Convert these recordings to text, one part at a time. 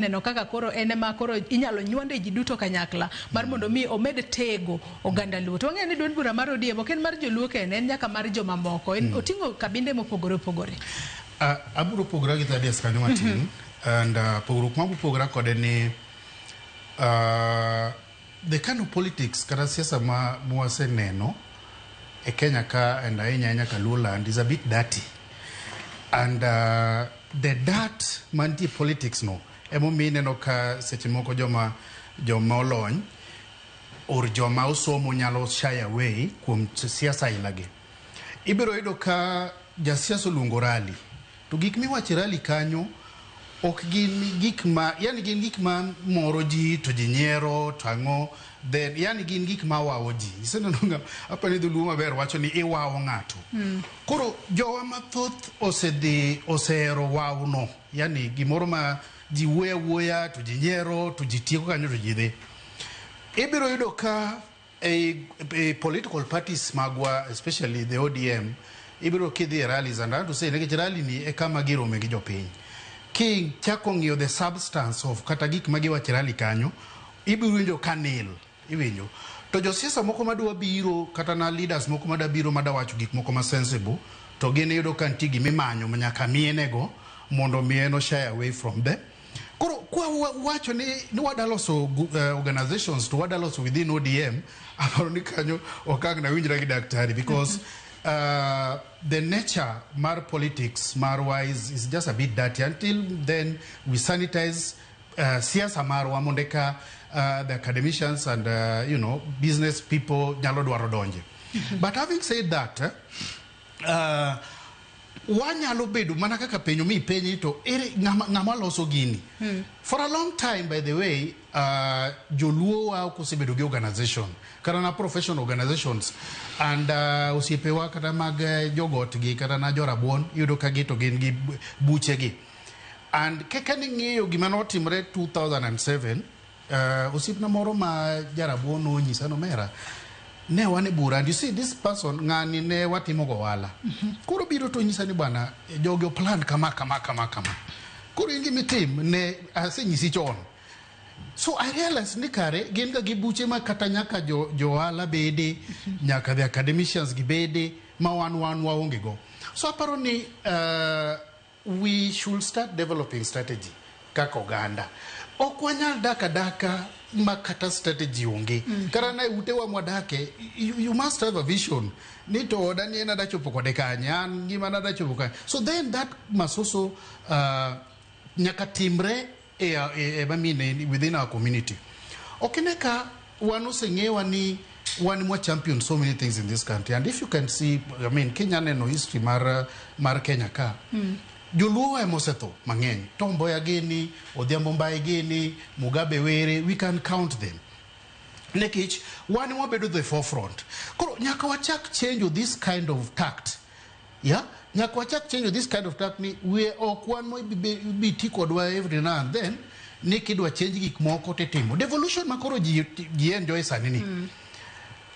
Neno kaka koro en ema koro inyalo nywande ji duto kanyakla mar mondo mi omed tego oganda Luo. To wang'eyo ni duond bura mar ODM ok en mar joluo kende, en nyaka mar jomamoko. En oting'o kabinde mopogore opogore. Abiro pogora gi Thaddeus kanyo matin. And pogruok ma pogora kode ni the kind of politics kata siasa ma mwaseneno e Kenya ka and ahinya ahinya ka Luo land is a bit dirty. And the dirt mantie politics no emomiyo ineno ka seche moko joma olony or joma osomo nyalo shy away kuom siasa aila gi. Ibiro yudo ka jasiasa oluongo rally to gik miwacho e rally kanyo ok gin gik ma yani gin gik ma moro ji to ji nyiero to ang'o then yani gin gik ma wawo ji. Iseneno nga apani dholuo maber wacho ni iwawo ng'ato. Koro jowa mathoth osedhi osehero wawno yani gimoro ma ji wuoyo awuoya to ji nyiero to ji tieko kanyo to ji dhi. Ibiro yudo ka e political parties magwa, especially the ODM, ibiro kidhi e rallies, and I want to say nikech rally ni e kama girome gi jopiny. Kichako ng'iyo the substance of kata gik ma giwacho e rally kanyo, ibiro winjo ka nil, iwinjo. To josiasa moko madwa biro kata na leaders moko madwa biro madwa wacho gik moko ma sensible, to gin iyudo ka nitie gimimanyo ma nyaka miyenego mondo mi en shy away from them. Koro kwa wacho ni wada loso organizations to wada loso within ODM, aparo ni kanyo ok ang' nawinjra gi daktari because the nature mar politics marwa is just a bit dirty until then we sanitize siasa marwa mondo eka the academicians and business people nyalo dwaro donje. But having said that, wanyalo bedo mana kaka penjo mi penji to ere ng'ama loso gini. For a long time, by the way, joluo wa ok osebedo gi organization kata na professional organizations and osiepewa kata mag jogot gi kata na jorabuon iyudo ka gi to gin gi buchegi. And kaka ning'iyo gima notimre 2007, osiepna moro ma jarabuon nonyisa nomera ne wan e bura and you see this person ng'ani ne watimo go ohala. Koro biro to nyisa ni bwana jogi o plan kama kama kama kama. Koro in gimitim ne asenyisi chon. So I realized ni kare gin ga gi buche ma kata nyaka jo ohala bede, nyaka the academicians gi bede ma wan waonge go. So aparo ni we should start developing strategy kaka oganda. Ok wanyal dak adaka ma kata strategy onge. Kata na e utewa mwadake, you must have a vision. Ni to oda ni en ada chopo kode kanye, an ngimana ada chopo kanye. So then that must also nyaka timre e, I mean, within our community. Ok ine ka wan oseng'ewa ni wan mwa champion so many things in this country, and if you can see, I mean, kinya neno history mar Kenya ka, joluo ema osetho mang'eny. Tom Mboya gini, Odhiambo Mbae gini, Mugabe Were, we can count them nikech wan wabedo the forefront. Koro nyaka wachak change this kind of tact, yeah, nyaka wachak change this kind of tact ni we ok wan mo bi ti kodwa every now and then ni kidwa change gik moko titimo devolution ma koro ji enjoy sani ni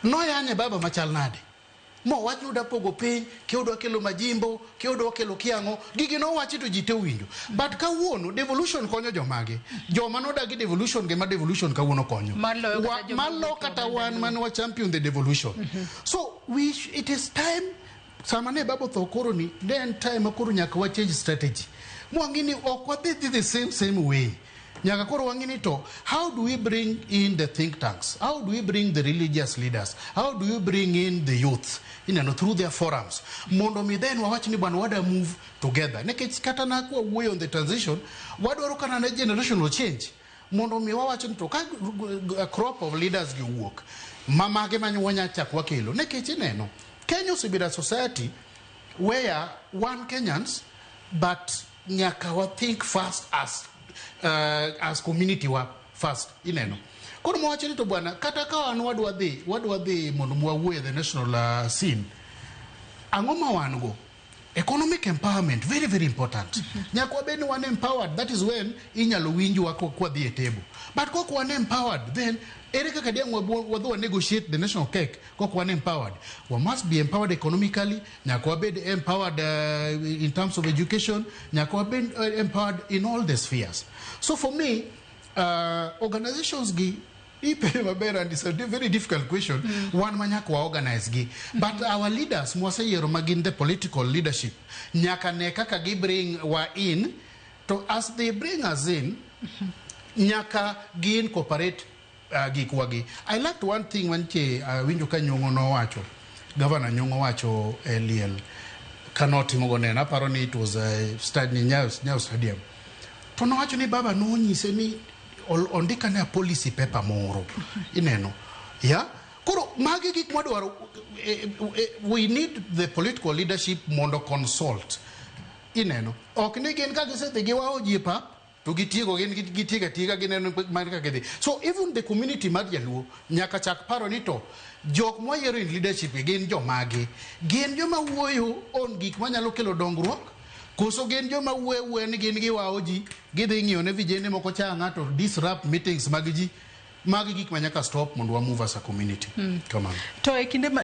noyanye baba machal nade mowach ni udwa pogo piny ki udwa kelo majimbo ki udwa kelo kiang'o gigi nowachi to ji te owinjo. But kawuono devolution konyo jomage? Joma nodagi devolution gema devolution kawuono konyo. Maloyo kata joma malo wuok e kata oganda wan Luo. Mane wa champion the devolution. So it is time sama ne baba otho koro ni ne en time ma koro nyaka wa change strategy mwang'i ni ok wadhi dhi the same way. Nyaka koro wang'i ni to how do we bring in the think tanks, how do we bring the religious leaders, how do we bring in the youth ineno through their forums mondo mi then wawach ni bwana wada move together nikech kata na kwa wuoyo on the transition wadwaro kata na generational change mondo mi wawach ni to ka a crop of leaders gi owuok mamage ma wanya chak wakelo nikech ineno Kenya osebedo a society where one Kenyans but nyaka wa think first as community wa first ineno. Koro mwawacho ni to bwana kata ka wan wadwa dhi mondo mwawuo e the national scene, ang'o ma wan go? Economic empowerment, very very important. Nyaka wabed ni wan empowered, that is when inyalo winjwa kwadhi e table. But kok wan empowered, then ere kaka diang' wadhi wa negotiate the national cake kok wan empowered? We must be empowered economically, nyaka wabed empowered in terms of education, nyaka wabed empowered in all the spheres. So for me, organizations gi ipenjo maber, and it's a very difficult question. Wan ma nyaka wa organize gi, but our leaders mwaseyiero ma gin the political leadership nyaka ne kaka gi bring wa in. To as they bring us in, nyaka gi incorporate gikwa gi. I liked one thing mantie winjo ka Nyong'o nowacho, Governor Nyong'o wacho e liel kanotimogo neno, aparo ni it was Nyayo Stadium, to nowacho ni baba nonyise ni ondikane a policy paper moro ineno ya. Koro magi gik mwadwaro. We need the political leadership mondo consult ineno, ok ni gin ka gisedhi giwawo ji e pap to gitieko, gin gitieko atieka, gineno mar kaka gidhi. So even the community mar jaluo nyaka chak paro ni to jok mwayiero in leadership gin jomage? Gin joma wuoyo on gik manyalo kelo dongruok, koso gin joma wuoyo wuoya ni gin giwawo ji, gidhi ng'iyo ne vijende moko chang'a to disrupt meetings mag ji? Magi gik ma nyaka stop mondo wa move as a community. Kamano. To e kinde ma